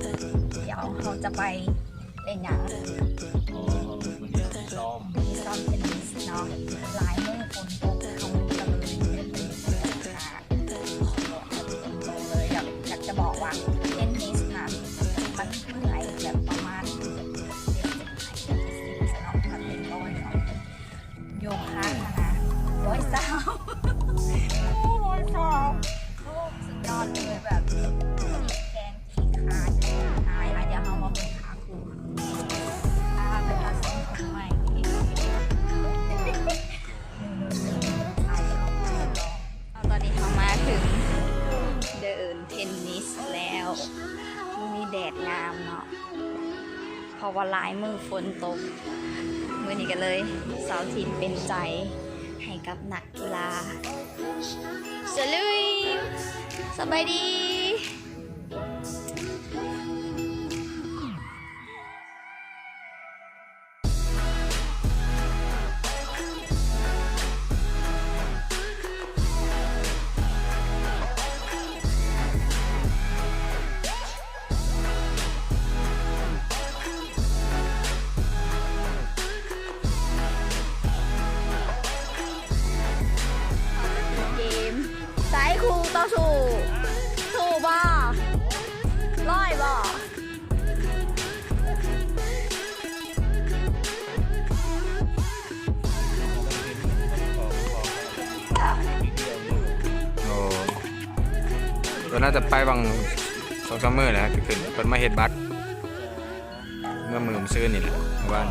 ດຽວເຮົາຈະໄປເຫຼັ້ນຫຍັງ? ຊ້ອມ ຊ້ອມເທນນິສເນາະ. ຫຼາຍມື້ຝົນຕົກ ເຮົາກໍເລີຍເລີຍຢາກ ຢາກຈະບອກວ່າເທນນິສນະ ມັນເມື່ອຍແບບປະມານ ເຈັດສິບ ເຈັດສິບເນາະ ຄັນເປັນຮ້ອຍເນາະ. ໂຍຄະນະ ຮ້ອຍຊາວ ໂອ້ ຮ້ອຍຊາວ ໂອ້ ສຸດຍອດເລີຍ ແບບ ແຂງ ຕອນນີ້ເຮົາມາເຖິງເດີ່ນເທນນິສແລ້ວ. ມື້ນີ້ແດດງາມເນາະ ເພາະວ່າຫຼາຍມື້ຝົນຕົກ. ມື້ນີ້ກໍເລີຍເສົາທິດເປັນໃຈໃຫ້ກັບນັກ ກິລາ. ສະລຸຍ ສະບາຍດີ. ເກມ ໃສ່ຄູ່ຕໍ່ສູ້ ສູ້ບໍ່? ຮ້ອຍບໍ່? ໂອ້ ກໍໜ້າຈະໄປຫວ່າງສອງສາມມື້ແລ້ວ ຄືຂຶ້ນ ເພິ່ນມາເຮັດບັດ ເມື່ອມື້ ມື້ຊືນນີ້ແຫຼະ ມື້ວານ.